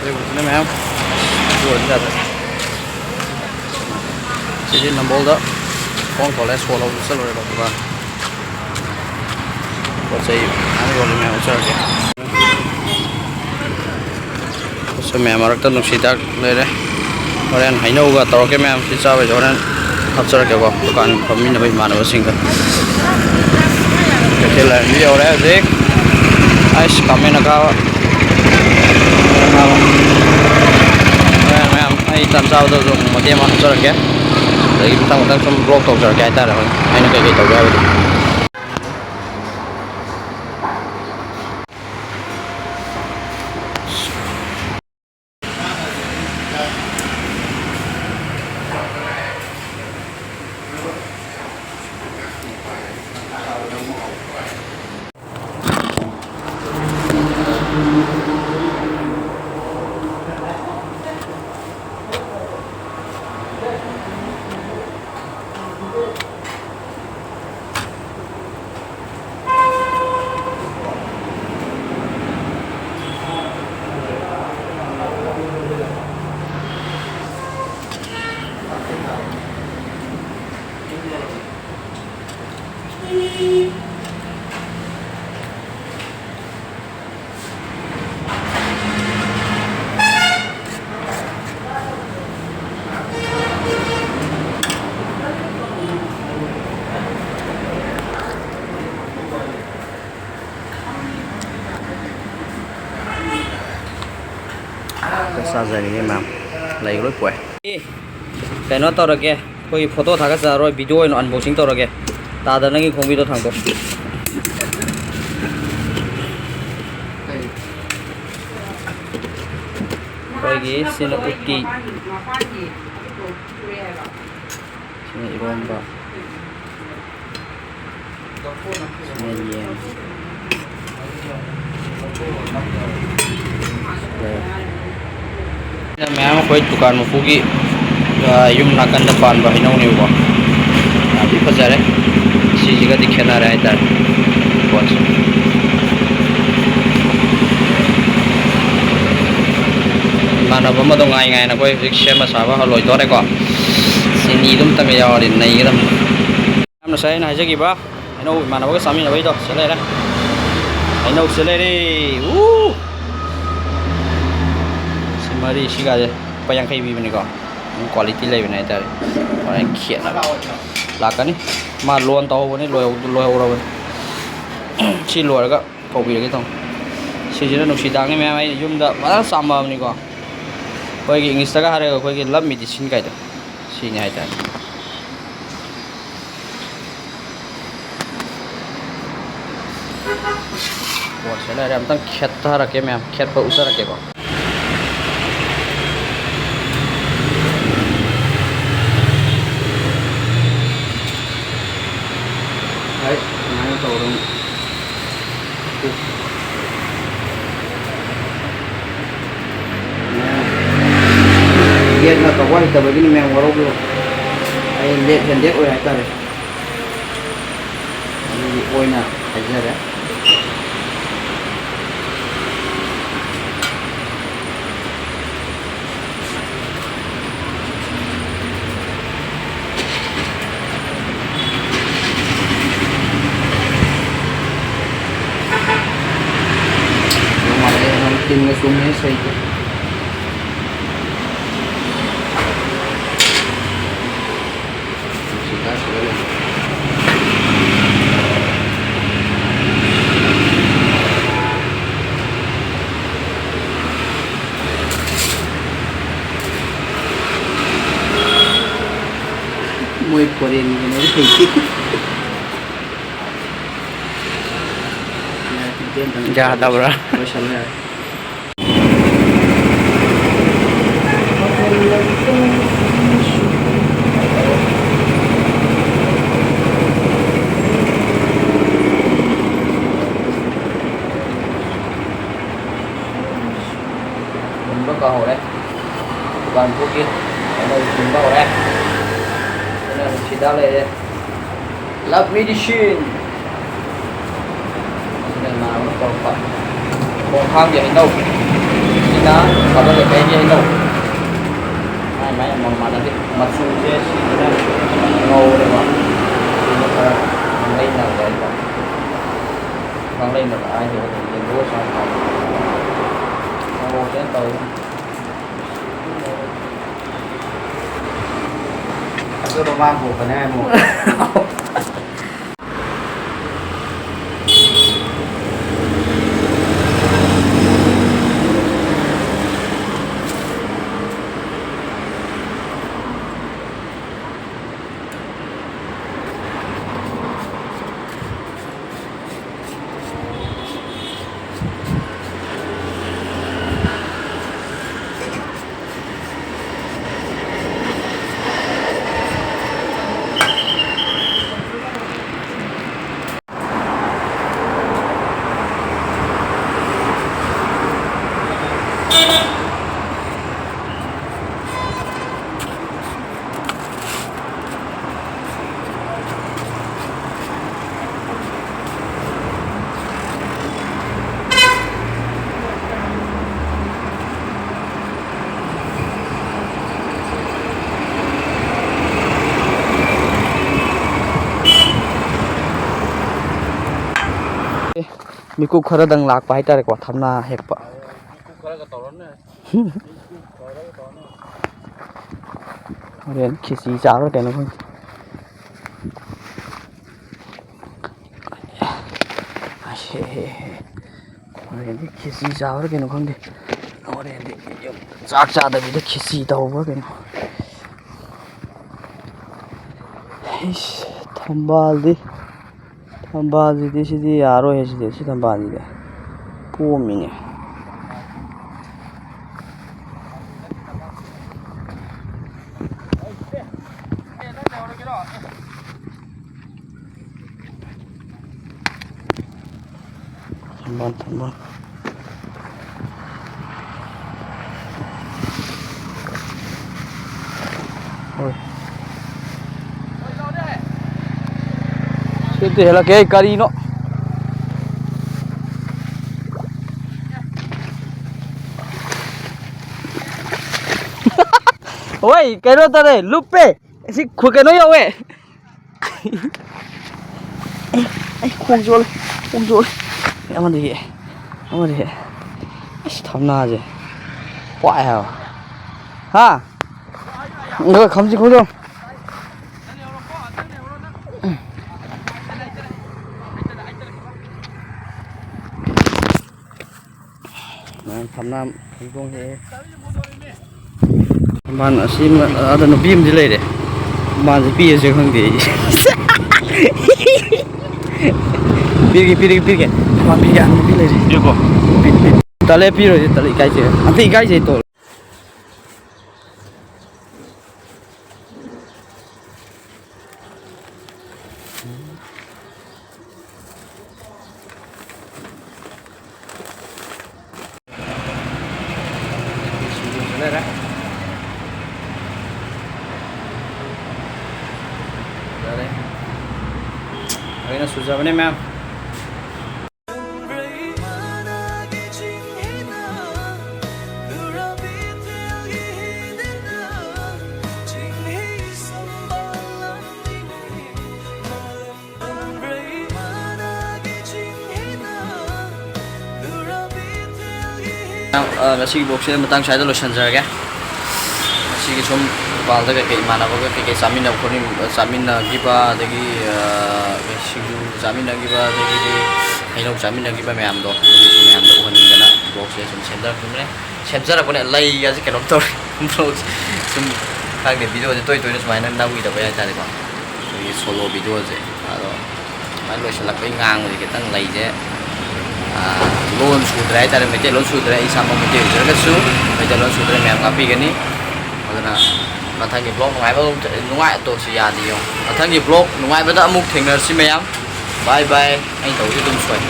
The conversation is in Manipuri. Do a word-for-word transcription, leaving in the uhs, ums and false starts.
ꯂꯩꯕꯁꯤꯅ ꯃꯌꯥꯝ ꯑꯗꯨ ꯑꯣꯏꯕ ꯌꯥꯗ꯭ꯔꯦ꯫ ꯁꯤꯗꯤ ꯅꯝꯕꯣꯜꯗ ꯈꯣꯡ ꯊꯣꯛꯂꯦ, ꯁꯣ ꯂꯧꯕ ꯆꯠꯂꯨꯔꯦꯕ ꯗꯨꯀꯥꯟ꯫ ꯄꯣꯠ ꯆꯩ ꯃꯌꯥꯝ ꯌꯣꯜꯂꯤ, ꯃꯌꯥꯝ ꯎꯠꯆꯔꯛꯀꯦ꯫ ꯄꯣꯠ ꯆꯩ ꯃꯌꯥꯝ ꯃꯔꯛꯇ ꯅꯨꯡꯁꯤ ꯍꯤꯗꯥꯛ ꯂꯩꯔꯦ꯫ ꯍꯣꯔꯦꯟ ꯍꯩꯅꯧꯒ ꯇꯧꯔꯛꯀꯦ ꯃꯌꯥꯝ, ꯁꯤ ꯆꯥꯕꯩꯁꯦ ꯍꯣꯔꯦꯟ ꯍꯥꯞꯆꯔꯛꯀꯦꯀꯣ, ꯗꯨꯀꯥꯟ ꯐꯝꯃꯤꯟꯅꯕ ꯏꯃꯥꯟꯅꯕꯁꯤꯡꯒ꯫ ꯀꯩꯊꯦꯜ ꯂꯥꯏꯔꯦꯝꯕꯤ ꯌꯧꯔꯦ ꯍꯧꯖꯤꯛ꯫ ꯑꯩꯁ, ꯈꯥꯃꯦꯟ ꯑꯈꯥꯕ꯫ ꯃꯌꯥꯝ, ꯃꯌꯥꯝ, ꯑꯩ ꯇꯟ ꯆꯥꯕꯗꯁꯨ ꯑꯃꯨꯛ ꯃꯇꯦꯛ ꯑꯃ ꯍꯥꯞꯆꯔꯛꯀꯦ꯫ ꯑꯗꯒꯤ ꯃꯊꯪ ꯃꯊꯪ ꯁꯨꯝ vlog ꯇꯧꯖꯔꯛꯀꯦ ꯍꯥꯏꯇꯥꯔꯦ, ꯍꯣꯔꯦꯟ ꯑꯩꯅ ꯀꯩꯀꯩ ꯇꯧꯒꯦ ꯍꯥꯏꯕꯗꯣ꯫ ꯆꯥꯖꯔꯤꯌꯦ ꯃꯌꯥꯝ, ꯂꯩ ꯂꯣꯏ ꯄꯣꯛꯑꯦ꯫ ꯑꯦ, ꯀꯩꯅꯣ ꯇꯧꯔꯒꯦ, ꯑꯩꯈꯣꯏꯒꯤ ꯐꯣꯇꯣ ꯊꯥꯒꯠꯆꯔꯔꯣꯏ, ꯚꯤꯗꯤꯑꯣ ꯑꯣꯏꯅ unboxing ꯇꯧꯔꯒꯦ꯫ ꯇꯥꯗ, ꯅꯪꯒꯤ ꯈꯣꯡꯕꯤꯗꯣ ꯊꯥꯡꯗꯣꯛ꯫ ꯑꯩꯈꯣꯏꯒꯤ ꯁꯤꯅ ꯎꯇꯤ, ꯁꯤꯅ ꯏꯔꯣꯝꯕ꯫ ꯃꯌꯥꯝ ꯑꯩꯈꯣꯏ ꯗꯨꯀꯥꯟ ꯃꯄꯨꯒꯤ, ꯑ, ꯌꯨꯝ ꯅꯥꯀꯟꯗ ꯄꯥꯟꯕ ꯍꯩꯅꯧꯅꯦꯕꯀꯣ꯫ ꯌꯥꯝꯗꯤ ꯐꯖꯔꯦ꯫ ꯁꯤꯁꯤꯒꯗꯤ ꯈꯦꯠꯅꯔꯦ ꯍꯥꯏꯇꯥꯔꯦ ꯄꯣꯠꯁꯦ꯫ ꯁꯥꯟꯅꯕ ꯑꯃꯗꯣ ꯉꯥꯏ ꯉꯥꯏꯅ ꯑꯩꯈꯣꯏ ꯍꯧꯖꯤꯛ ꯁꯦꯝꯕ ꯁꯥꯕ ꯂꯣꯏꯗꯣꯔꯦꯀꯣ꯫ ꯆꯤꯅꯤꯗꯨ ꯑꯝꯇꯪꯒ ꯌꯥꯎꯔꯗꯤ ꯅꯩꯒꯗꯝ꯫ ꯌꯥꯝ ꯉꯁꯥꯏ ꯑꯩꯅ ꯍꯥꯏꯖꯈꯤꯕ ꯍꯩꯅꯧ ꯏꯃꯥꯟꯅꯕꯒ ꯆꯥꯃꯤꯟꯅꯕꯩꯗꯣ ꯁꯤ ꯂꯩꯔꯦ꯫ ꯍꯩꯅꯧ ꯁꯤ ꯂꯩꯔꯦ꯫ ꯎ! ꯁꯤ ꯃꯔꯤ ꯁꯤꯒꯁꯦ ꯂꯨꯄꯥ ꯌꯥꯡꯈꯩ ꯄꯤꯕꯅꯤꯀꯣ꯫ ꯑꯗꯨꯝ quality ꯂꯩꯕꯅꯦ ꯍꯥꯏꯇꯥꯔꯦ꯫ ꯍꯣꯔꯦꯟ ꯈꯦꯠꯅꯕ ꯂꯥꯛꯀꯅꯤ꯫ ꯃꯥ loan ꯇꯧꯍꯧꯕꯅꯤ, ꯂꯣꯏꯍꯧ-, ꯂꯣꯏꯍꯧꯔꯕꯅꯤ꯫ ꯁꯤ ꯂꯣꯏꯔꯒ ꯐꯧꯕꯤꯔꯒꯦ ꯇꯧꯅꯤ꯫ ꯁꯤꯁꯤꯅ ꯅꯨꯡꯁꯤ ꯍꯤꯗꯥꯛꯅꯤ ꯃꯌꯥꯝ, ꯑꯩꯅ ꯌꯨꯝꯗ ꯐꯖꯅ ꯆꯥꯝꯃꯕꯅꯤꯀꯣ꯫ ꯑꯩꯈꯣꯏꯒꯤ English ꯇꯒ ꯍꯥꯏꯔꯒ ꯑꯩꯈꯣꯏꯒꯤ love medicine ꯀꯥꯏꯗꯣ, ꯁꯤꯅꯤ ꯍꯥꯏꯇꯥꯔꯦ꯫ ꯄꯣꯠꯁꯦ ꯂꯩꯔꯦ, ꯑꯝꯇꯪ ꯈꯦꯠꯊꯔꯛꯀꯦ ꯃꯌꯥꯝ, ꯈꯦꯠꯄ ꯎꯠꯆꯔꯛꯀꯦꯀꯣ꯫ ꯍꯥꯏ, ꯁꯨꯃꯥꯏꯅ ꯇꯧꯔꯒ ꯌꯦꯠꯅ ꯇꯧꯕ ꯍꯩꯇꯕꯒꯤꯅꯤ ꯃꯌꯥꯝ, ꯋꯥꯔꯧꯕꯤꯔꯣ꯫ ꯑꯩ left handed ꯑꯣꯏ ꯍꯥꯏꯇꯥꯔꯦ꯫ ꯑꯗꯨꯒꯤ ꯑꯣꯏꯅ ꯍꯥꯏꯖꯔꯦ꯫ ꯇꯤꯟꯒ ꯆꯨꯝꯃꯦ ꯁꯩꯇ꯫ ꯃꯣꯏ foreign ꯒꯤꯅꯦ ꯍꯩꯇꯦ꯫ ꯌꯥꯗꯕ꯭ꯔꯥ? ꯂꯣꯏꯁꯜꯂꯦ꯫ ꯍꯨꯟꯕ ꯀꯥꯎꯍꯧꯔꯦ꯫ ꯗꯨꯀꯥꯟ ꯊꯣꯛꯈꯤ꯫ ꯑꯅꯧꯕ ꯍꯨꯟꯕ ꯍꯧꯔꯦ꯫ ꯑꯗꯨꯅ ꯍꯤꯗꯥꯛ ꯂꯩꯔꯦ꯫ Love medicine꯫ ꯑꯁꯤꯅ ꯅꯥꯕ ꯇꯧꯔꯛꯄ꯫ ꯈꯣꯡꯈꯥꯡꯒꯤ ꯍꯩꯅꯧ꯫ ꯁꯤ ꯅ ꯀꯕ ꯂꯩꯀꯥꯏꯒꯤ ꯍꯩꯅꯧ꯫ ꯃꯥꯏ ꯃꯥꯏ ꯑꯃꯃꯝ ꯃꯥꯟꯅꯗꯦ꯫ ꯃꯆꯨꯁꯦ ꯁꯤꯁꯤꯅ ꯉꯧꯔꯦꯕ꯫ ꯁꯤꯅ ꯈꯔ ꯉꯥꯡꯂꯩꯅꯕ ꯍꯥꯏꯇꯥꯔꯦ꯫ ꯉꯥꯡꯂꯩꯅꯕ ꯍꯥꯏꯗꯣꯏꯔꯥ ꯌꯦꯡꯗꯣꯛꯑ ꯆꯥꯕ ꯍꯥꯎꯕ꯫ ꯃꯣꯔꯣꯛꯁꯦ ꯑꯩꯅ ꯇꯧꯔꯤꯁꯦ꯫ ꯑꯗꯨ ꯃꯃꯥꯡ ꯄꯣꯛꯄꯅꯦ ꯍꯥꯏꯃꯣ꯫ ꯃꯤꯀꯨꯞ ꯈꯔꯗꯪ ꯂꯥꯛꯄ ꯍꯥꯏꯇꯥꯔꯦꯀꯣ, ꯊꯝꯅꯥ ꯍꯦꯛꯄ꯫ ꯍꯣꯔꯦꯟ ꯈꯦꯆꯤ ꯆꯥꯕ꯭ꯔꯥ ꯀꯩꯅꯣ ꯈꯪꯗꯦ꯫ ꯍꯣꯔꯦꯟꯗꯤ ꯈꯦꯆꯤ ꯆꯥꯕ꯭ꯔꯥ ꯀꯩꯅꯣ ꯈꯪꯗꯦ꯫ ꯍꯣꯔꯦꯟꯗꯤ ꯌꯨꯝ ꯆꯥꯛ ꯆꯥꯗꯕꯤꯗ ꯈꯦꯆꯤ ꯇꯧꯕ꯭ꯔꯥ ꯀꯩꯅꯣ꯫ ꯏꯁ, ꯊꯝꯕꯥꯜꯗꯤ, ꯊꯝꯕꯥꯜꯁꯤꯗꯤ ꯁꯤꯗꯤ ꯌꯥꯔꯣꯏꯍꯦ, ꯁꯤꯗꯤ, ꯁꯤ ꯊꯝꯕꯥꯜꯁꯤꯗꯤ ꯄꯣꯝꯃꯤꯅꯦ꯫ ꯊꯝꯕꯥꯜ, ꯊꯝꯕꯥꯜ꯫ ꯍꯣꯏ꯫ ꯁꯤ ꯑꯝꯇ ꯍꯦꯜꯂꯛꯀꯦ, ꯑꯩ ꯀꯔꯤꯅꯣ? ꯍꯣꯏ, ꯀꯩꯅꯣ ꯇꯧꯔꯦ, ꯂꯨꯞꯄꯦ꯫ ꯁꯤ ꯈꯨ-, ꯀꯩꯅꯣ ꯌꯧꯋꯦ꯫ ꯑꯩ, ꯑꯩ ꯈꯣꯡ ꯆꯣꯠꯂꯦ, ꯈꯣꯡ ꯆꯣꯠꯂꯦ꯫ ꯑꯃꯗꯤ ꯍꯦꯛ, ꯑꯃꯗꯤ ꯍꯦꯛ꯫ ꯑꯁ, ꯊꯝꯅꯥꯁꯦ ꯄꯥꯛꯑꯦ ꯍꯥꯏꯕ꯫ ꯍꯥ? ꯑꯗꯨꯒ ꯈꯝꯖꯤ ꯈꯣꯡꯖꯣꯝ꯫ ꯅꯪ ꯊꯝꯅꯥ ꯍꯩꯕꯣꯡ ꯍꯦꯛꯑꯦ꯫ ꯃꯥꯅ ꯑꯁꯤ ꯑꯃ, ꯑꯗ ꯅꯨꯄꯤ ꯑꯃꯗꯤ ꯂꯩꯔꯦ꯫ ꯃꯥꯁꯦ ꯄꯤꯔꯁꯦ ꯈꯪꯗꯦ ꯑꯩ꯫ ꯄꯤꯔꯒꯦ, ꯄꯤꯔꯒꯦ, ꯄꯤꯔꯒꯦ꯫ ꯃꯥ ꯄꯤꯔꯒꯦ, ꯅꯨꯄꯤ ꯂꯩꯔꯦ꯫ ꯄꯤꯔꯨꯀꯣ꯫ ꯄꯤ-, ꯄꯤ-, ꯇꯜꯂꯦ, ꯄꯤꯔꯣꯏꯁꯦ, ꯇꯜꯂꯦ, ꯏꯀꯥꯏꯖꯩ꯫ ꯑꯝꯇ ꯏꯀꯥꯏꯖꯩ ꯇꯣ꯫ ꯁꯤꯡꯖꯨꯁꯨ ꯂꯩꯔꯦ꯫ ꯐꯖꯔꯦ꯫ ꯂꯣꯏꯅ ꯁꯨꯖꯕꯅꯦ ꯃꯌꯥꯝ꯫ ꯑ, ꯉꯁꯤꯒꯤ vlogꯁꯦ ꯃꯇꯥꯡ ꯁ꯭ꯋꯥꯏꯗ ꯂꯣꯏꯁꯤꯟꯖꯔꯒꯦ꯫ ꯉꯁꯤꯒꯤ ꯁꯨꯝ ꯏꯝꯐꯥꯜꯗ ꯀꯩꯀꯩ ꯏꯃꯥꯟꯅꯕꯒ ꯀꯩꯀꯩ ꯆꯥꯃꯤꯟꯅꯕ ꯈꯣꯠꯃꯤꯟ-, ꯆꯥꯃꯤꯟꯅꯈꯤꯕ, ꯑꯗꯒꯤ, ꯑ, ꯁꯤꯡꯖꯨ ꯆꯥꯃꯤꯟꯅꯈꯤꯕ, ꯑꯗꯒꯤꯗꯤ ꯍꯩꯅꯧ ꯆꯥꯃꯤꯟꯅꯈꯤꯕ ꯃꯌꯥꯝꯗꯣ, ꯑꯗꯨꯒꯤꯁꯨ ꯃꯌꯥꯝꯗꯣ ꯎꯍꯟꯅꯤꯡꯗꯅ vlogꯁꯦ ꯁꯨꯝ ꯁꯦꯝꯖꯔꯛꯄꯅꯦ꯫ ꯁꯦꯝꯖꯔꯛꯄꯅꯦ, ꯂꯩꯒꯁꯦ ꯀꯩꯅꯣꯝ ꯇꯧꯔꯦ꯫ Vlog ꯁꯨꯝ ꯈꯪꯗꯦ, videoꯁꯦ ꯇꯣꯏ ꯇꯣꯏꯅ ꯁꯨꯃꯥꯏꯅ ꯅꯝꯈꯤꯗꯕ ꯍꯥꯏꯇꯥꯔꯦꯀꯣ꯫ ꯑꯩꯈꯣꯏꯒꯤ solo videoꯁꯦ꯫ ꯑꯗꯣ ꯁꯨꯃꯥꯏꯅ ꯂꯣꯏꯁꯤꯜꯂꯛꯄꯩ ꯉꯥꯡꯕꯁꯦ ꯈꯤꯇꯪ ꯂꯩꯁꯦ, ꯑꯥ, ꯂꯣꯟ ꯁꯨꯗ꯭ꯔꯦ ꯍꯥꯏꯇꯥꯔꯦ, ꯃꯩꯇꯩꯂꯣꯟ ꯁꯨꯗ꯭ꯔꯦ꯫ ꯑꯩ ꯏꯁꯥꯃꯛ ꯃꯩꯇꯩ ꯑꯣꯏꯖꯔꯒꯁꯨ ꯃꯩꯇꯩꯂꯣꯟ ꯁꯨꯗ꯭ꯔꯦ, ꯃꯌꯥꯝ ꯉꯥꯛꯄꯤꯒꯅꯤ꯫ ꯑꯗꯨꯅ ꯃꯊꯪꯒꯤ vlog ꯅꯨꯡꯉꯥꯏꯕ ꯑꯃꯨꯛ ꯊꯦ-, ꯅꯨꯡꯉꯥꯏ-, ꯇꯣꯛꯁꯤ ꯌꯥꯗꯦ ꯌꯦꯡꯉꯣ꯫ ꯃꯊꯪꯒꯤ vlog ꯅꯨꯡꯉꯥꯏꯕꯗ ꯑꯃꯨꯛ ꯊꯦꯡꯅꯔꯁꯤ ꯃꯌꯥꯝ꯫ Bye bye꯫ ꯑꯩꯅ ꯇꯧꯕꯁꯦ ꯑꯗꯨꯝ ꯁꯣꯏ꯫